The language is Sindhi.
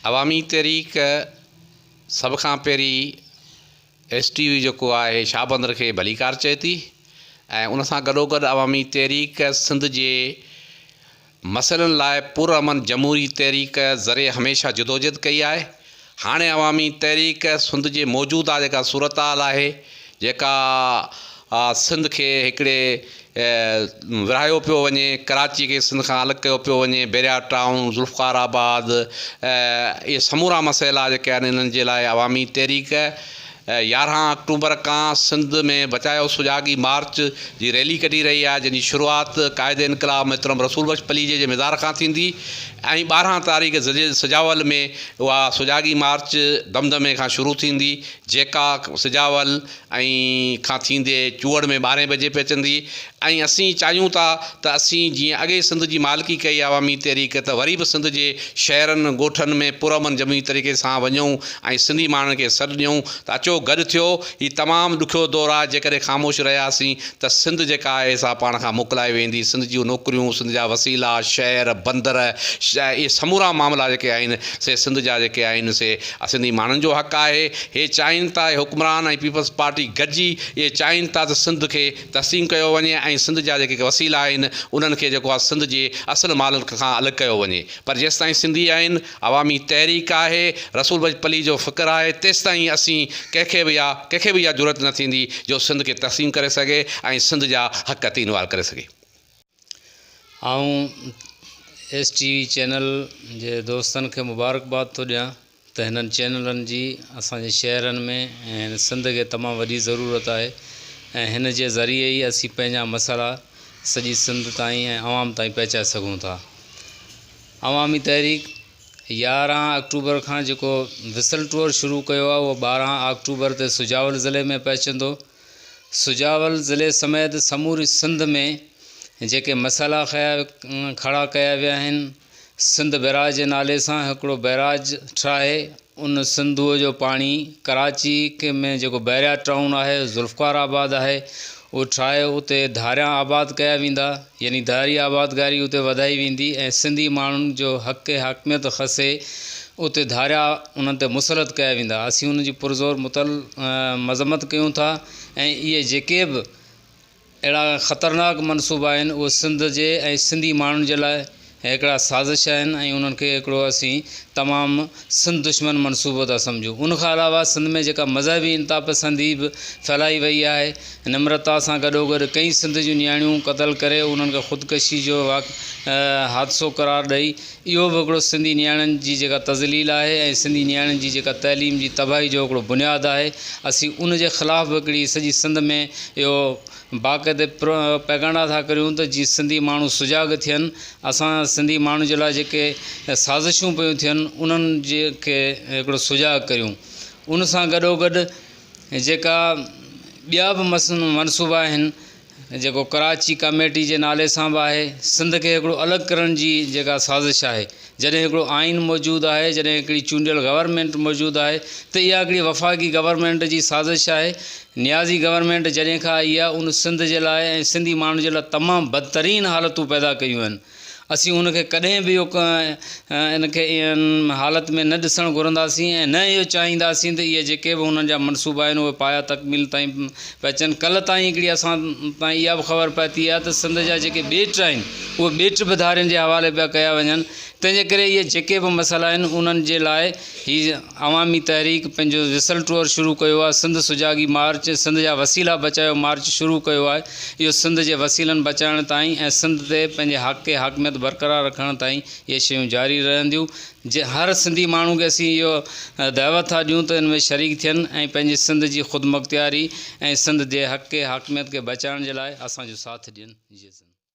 عوامي تحريڪ سڀ کان پهرين ايس ٽي يو جيڪو آهي شاهبندر کي ڀليڪار چئي ٿي ۽ ان سان گڏوگڏ عوامي تحريڪ سنڌ جي مسئلن لاء پرامن جمهوري تحريڪ ذريعي هميشه جدوجھد ڪئي آهي. هاڻي عوامي تحريڪ سنڌ جي موجوده جيڪا صورتحال آهي جيڪا سنڌ کي هڪڙي ورهايو پيو وڃي، ڪراچي کي سنڌ کان الڳ ڪيو پيو وڃي، بحريا ٽائون، ذوالفقار آباد اهي سمورا مسئلا جيڪي آهن انهن جي لاء عوامي تحريڪ 11 آڪٽوبر کان سنڌ ۾ بچايو سجاڳي مارچ جي ريلي ڪڍي رهي آهي جنهن جي شروعات قائد انقلاب محترم رسول بخش پليجي جي مزار کان ٿيندي ۽ 12 تاريخ سجاول ۾ اها سجاڳي مارچ دمدمي کان شروع ٿيندي جيڪا سجاول ۽ کان ٿيندي چوهڙ ۾ ٻارهين بجي پهچندي ۽ اسين چاهيون ٿا ته اسين جيئن اڳي سنڌ جي مالڪي ڪئي عوامي تحريڪ ته وري به سنڌ جي شهرن ڳوٺن ۾ پرامن جمهوري طريقي سان وڃون ۽ سنڌي ماڻهن کي سڏ ڏيون ته اچو گڏ ٿيو هي تمام ڏکيو دور آهي جيڪڏهن خاموش رهياسين ته سنڌ جيڪا آهي سا پاڻ کان موڪلائي ويندي سنڌ جون نوڪريون سنڌ جا وسيلا شهر بندر اهي سمورا معاملا جيڪي آهن سي سنڌ جا جيڪي آهن سي سنڌي ماڻهن جو حق آهي هي چاهين ٿا هي حڪمران ۽ پيپلز پارٽي گڏجي اهي چاهين ٿا ته سنڌ کي تقسيم ڪيو وڃي ۽ سنڌ جا جيڪي وسيلا آهن انهن کي جيڪو آهي سنڌ جي اصل مالڪ کان الڳ ڪيو وڃي پر جيستائين سنڌي آهن عوامي تحريڪ آهي رسول بخش پلي جو فڪر آهي تيستائين اسين ڪنهن کي به اها ڪنهن کي به اها جرئت نه ٿيندي جو سنڌ کي تقسيم ڪري سگهي ۽ سنڌ جا حق تينوار ڪري سگهي. آئون ايس ٽي وي چينل جي دوستن کي مبارڪباد ٿو ڏيان ته هنن چينلن جي اسان جي شهرن ۾ ۽ هن سنڌ کي تمام وڏي ضرورت آهي ۽ هن جي ذريعي ئي اسين پنهنجا مسئلا سڄي سنڌ تائين ۽ عوام تائين پهچائي سگهون ٿا. عوامي تحريڪ 11 آڪٽوبر کان جيڪو وسل ٽوئر شروع ڪيو آهي اهو 12 آڪٽوبر تي سجاول ضلعي ۾ پهچندو. سجاول ضلعي سميت سموري سنڌ ۾ جيڪي مسئلا کڙا ڪيا ويا آهن، سنڌ بئراج جي نالي سان هڪڙو بئراج ٺاهي ان سنڌوء جو پاڻي ڪراچي ۾ جيڪو بحريا ٽائون آهي، ذوالفقار آباد آهي، اهو ٺاهي اتي ڌاريان آباد ڪيا ويندا، يعني ڌاري آبادگاري اتي وڌائي ويندي ۽ سنڌي ماڻهن جو حق حاڪميت کسي اتي ڌاريا انهن تي مسلط ڪيا ويندا. اسين ان جي پرزور متل مذمت ڪيون ٿا ۽ اهي جيڪي به اهڙا خطرناڪ منصوبا آهن اهي سنڌ جي ۽ سنڌي ماڻهن جي لاء هڪڙا سازش آهن ۽ انهن کي هڪڙو اسين تمام سنڌ دشمن منصوبو ٿا سمجهون. ان کان علاوه سنڌ ۾ جيڪا مذهبي انتهاپسندي به ڦهلائي وئي آهي، نمرتا سان گڏوگڏ ڪئين سنڌ جون نياڻيون قتل ڪري انهن کي خودڪشي جو حادثو قرار ڏئي اهو به هڪڙو سنڌي نياڻين جي جيڪا تذليل آهي ۽ سنڌي نياڻين جي جيڪا تعليم جي تباهي جو هڪڙو بنياد آهي اسين ان جي خلاف به هڪڙي سڄي سنڌ ۾ اهو باقاعدي پروپيگنڊا ٿا ڪريون ته جيئن سنڌي ماڻهو سجاڳ ٿين اسان سنڌي ماڻهن جي لاء جيڪي سازشون پيون ٿين انهن جي کي هڪڙو سجاڳ ڪريون ان سان گڏوگڏ جيڪا ٻيا به منصوبا آهن جيڪو ڪراچي ڪميٽي جي نالي سان به آهي سنڌ کي هڪڙو الڳ ڪرڻ جي جيڪا سازش آهي جڏهن هڪڙو آئين موجود آهي جڏهن هڪڙي چونڊيل گورنمينٽ موجود آهي ته اها هڪڙي وفاقي گورنمينٽ جي سازش آهي نيازي گورنمينٽ جڏهن کان آئي آهي ان سنڌ جي لاء ۽ سنڌي ماڻهن جي لاء تمام بدترين حالتون پيدا ڪيون آهن اسين ان کي ڪڏهن به اهو ان کي ان حالت ۾ نه ڏسڻ گهرنداسين ۽ نه اهو چاهينداسين ته اهي جيڪي به انهن جا منصوبا آهن اهي پايا تڪميل تائين پهچن. ڪلهه تائين هڪڙي اسان تائين اها به خبر پهتي آهي ته سنڌ جا جيڪي ٻيٽ آهن اهي ٻيٽ به ڌارين جي حوالي پيا ڪيا وڃن تنهن جي ڪري اهي جيڪي به مسئلا آهن انهن جي لاء هي عوامي تحريڪ پنهنجو وسل ٽوئر شروع ڪيو آهي، سنڌ سجاڳي مارچ، سنڌ جا وسيلا بچايو مارچ شروع ڪيو آهي، اهو سنڌ جي وسيلن بچائڻ تائين ۽ سنڌ تي پنهنجي حق حاڪميت برقرار رکڻ تائين اهي شيون جاري رهنديون، جي هر سنڌي ماڻهو کي اسين اهو دعوت ٿا ڏيون ته ان ۾ شريڪ ٿين ۽ پنهنجي سنڌ جي خودمختياري ۽ سنڌ جي حق حاڪميت کي بچائڻ جي لاء اسان جو ساٿ ڏين. جي سنڌ.